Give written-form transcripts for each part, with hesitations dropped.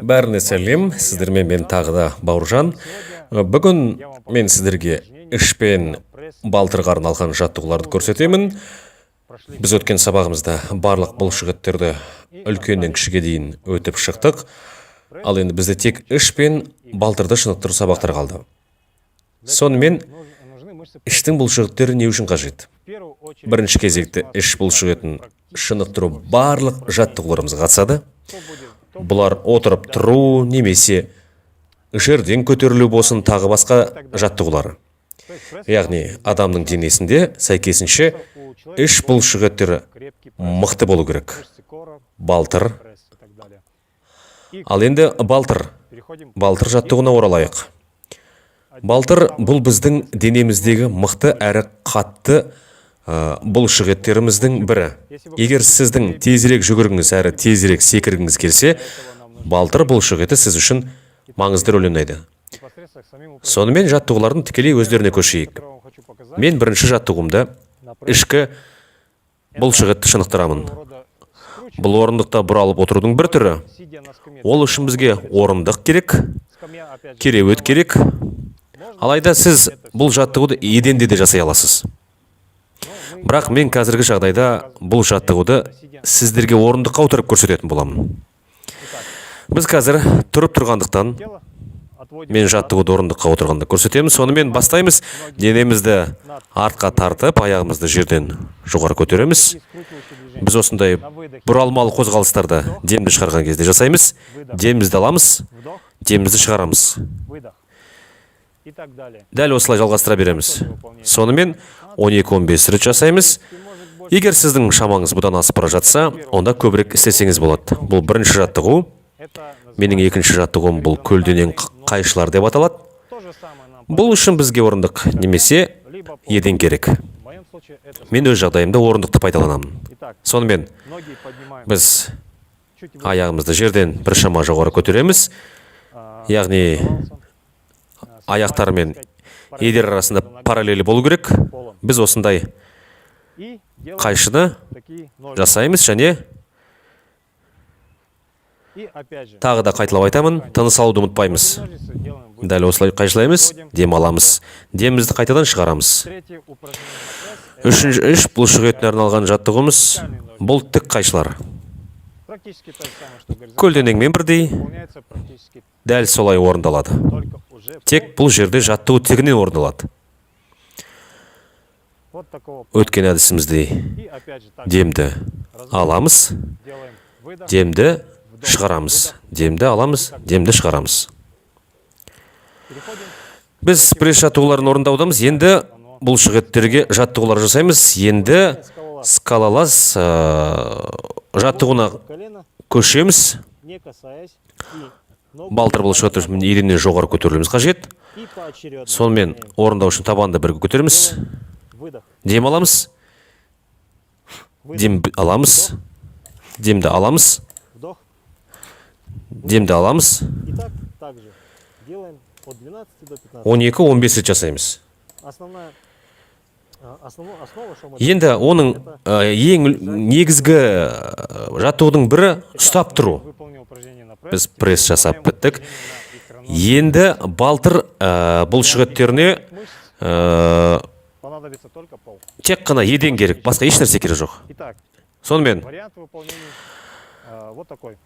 Бәріне сәлем, сіздермен мен тағы да Бауыржан. Бүгін мен сіздерге іш пен балтырға арналған жаттығуларды көрсетемін. Біз өткен сабағымызда барлық бұлшықеттерді үлкеннен кішіге дейін өтіп шықтық. Ал енді бізде тек іш пен балтырды шынықтыру сабақтары қалды. Сонымен, іштің бұлшықеттері не үшін қажет? Бірінші кезекте іш бұлшықетін шынықтыру барлық жаттығуларымызға қатысады. Бұлар отырып тұру немесе жерден көтерілу болсын, тағы басқа жаттығулары. Яғни адамның денесінде сәйкесінше іш бұлшықеттері мықты болу керек. Балтыр. Ал енді балтыр. Балтыр жаттығуына оралайық. Балтыр — бұл біздің денеміздегі мықты әрі қатты бұлшықеттеріміздің бірі. Егер сіздің тезірек жүгіргіңіз әрі тезірек секіргіңіз келсе, балтыр бұлшықеті сіз үшін маңызды рөл ойнайды. Сонымен, жаттығулардың тікелей өздеріне көшейік. Мен бірінші жаттығуымда ішкі бұлшықетті шынықтырамын. Бұл орындықта бұралып отырудың бір түрі. Ол үшін бізге орындық керек, кереует керек. Алайда сіз бұл жаттығуды еденде де жасай аласыз. Бірақ мен қазіргі жағдайда бұл жаттығуды сіздерге орындыққа отырып көрсететін боламын. Біз қазір тұрып тұрғандықтан, мен жаттығуды орындыққа отырғанда көрсетемін. Сонымен, бастаймыз. Денемізді артқа тартып, аяғымызды жерден жоғары көтереміз. Біз осындай бұралмалы қозғалыстарды демді шығарған кезде жасаймыз. Демімізді аламыз, демімізді шығарамыз. Дәл осылай жалғастыра береміз. Сонымен, 12-15 рет жасаймыз. Егер сіздің шамаңыз бұдан асып бара жатса, онда көбірек істесеңіз болады. Бұл бірінші жаттығу. Менің екінші жаттығуым — бұл көлденең қайшылар деп аталады. Бұл үшін бізге орындық немесе еден керек. Мен өз жағдайымда орындықты пайдаланамын. Сонымен, біз аяғымызды жерден біршама жоғары көтереміз, яғни аяқтар мен еден арасында параллель болу керек. Біз осындай қайшыны жасаймыз және тағы да қайталап айтамын, тыныс алуды ұмытпаймыз. Дәл осылай қайшылаймыз, дем аламыз, демімізді қайтадан шығарамыз. Үшінші іш бұлшық етіне арналған жаттығуымыз — бұл тік қайшылар. Көлденеңмен бірдей, дәл солай орындалады, тек бұл жерде жаттығу тігінен орындалады. Өткен әдісіміздей демді аламыз, демді шығарамыз, демді аламыз, демді шығарамыз. Біз пресс жаттығуларын орындаудамыз. Енді бұлшықеттерге жаттығулар жасаймыз. Енді скалолаз жаттығуына көшеміз. Балтыр бұлшықеті үшін еденнен жоғары көтерілуіміз қажет. Сонымен, орындау үшін табанды бірге көтереміз, дем аламыз, дем аламыз, демді аламыз, демді аламыз. 12-15 рет жасаймыз. Енді оның ең негізгі жаттығудың бірі — ұстап тұру. Біз пресс жасап біттік. Енді балтыр бұлшықеттеріне тек қана еден керек, басқа еш нәрсе керек жоқ. Сонымен, Вариант выполнения вот такой.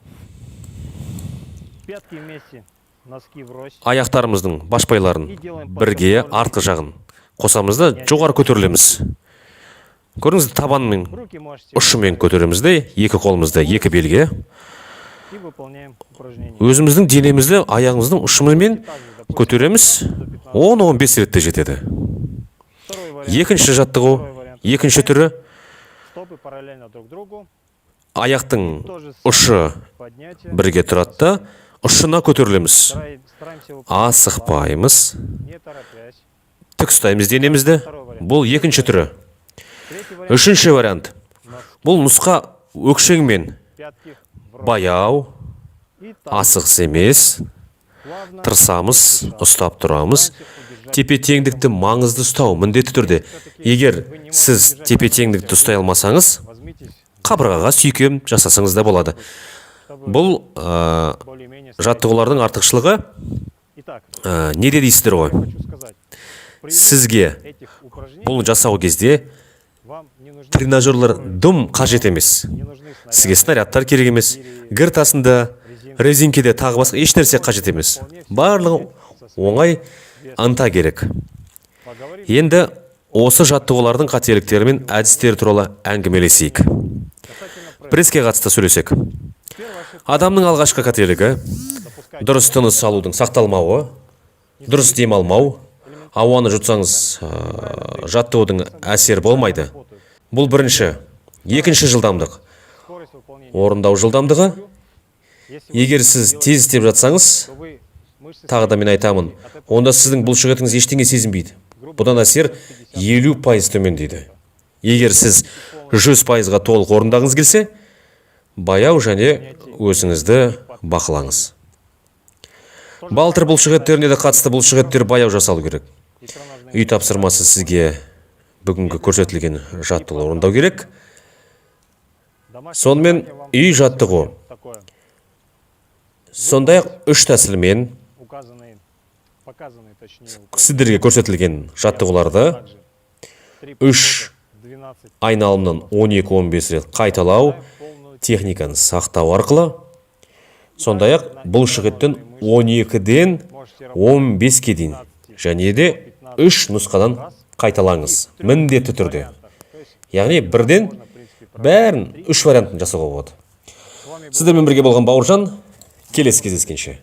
Пятки вместе, носки врозь. аяқтарымыздың башпайларын бірге, артқы жағын қосамыз да, жоғары көтерілеміз. Көрдіңіз, табанның Руки можете ұшымен көтереміз де, екі қолымызды екі белге. и выполняем упражнение. Өзіміздің денемізді аяғымыздың ұшымен көтереміз, 10-15 ретте жетеді. Второй вариант. Екінші жаттығу, екінші түрі: Стопы параллельно друг другу. аяқтың Тоже ұшы поднятие. бірге тұрады да, ұшына көтерілеміз. Стараемся выполнять Асықпаймыз, не торопясь. тік ұстаймыз денемізді. Бұл екінші түрі. Третий вариант. Үшінші вариант — бұл нұсқа өкшеңмен Пятки врозь. баяу, И так асығыс емес, плавно тырысамыз ұстап тұрамыз. стараемся удержать. Тепе теңдікті маңызды ұстау міндетті түрде. Егер сіз тепе теңдікті ұстай алмасаңыз, Возьмитесь қабырғаға сүйкем жасасаңыз да болады. Бұл жаттығулардың артықшылығы неде дейсіздер ғой? Сізге бұл жасау кезде тренажерлар дым қажет емес, сізге снарядтар керек емес, гір тасында, резинкеде, тағы басқа ешнәрсе қажет емес. Барлығы оңай, ынта керек. Енді осы жаттығулардың қателіктері мен әдістері туралы әңгімелесейік. Пресске қатысты сөйлесек, адамның алғашқы қателігі – дұрыс тыныс алудың сақталмауы, дұрыс дем алмау. Ауаны жұтсаңыз, жаттығудың әсері болмайды. Бұл бірінші. Екінші – жылдамдық, орындау жылдамдығы. Егер сіз тез істеп жатсаңыз, тағы да мен айтамын, онда сіздің бұлшықетіңіз ештеңе сезінбейді, бұдан әсер 50% төмендейді. Егер сіз 100%-ға толық орындағыңыз келсе, баяу және өзіңізді бақылаңыз. Балтыр бұлшықеттеріне де қатысты, бұлшықеттер баяу жасалу керек. Үй тапсырмасы: сізге бүгінгі көрсетілген жаттығу орындау керек. Сонымен, үй жаттығу сондай ақ үш тәсілмен сіздерге көрсетілген жаттығуларды үш айналымнан 12-15 рет қайталау, техниканы сақтау арқылы, сондай ақ бұлшықеттен 12-ден 15-ке дейін және де үш нұсқадан қайталаңыз міндетті түрде. Яғни бірден бәрін үш вариантын жасауға болады. Сіздермен бірге болған Бауыржан. Келесі кездескенше.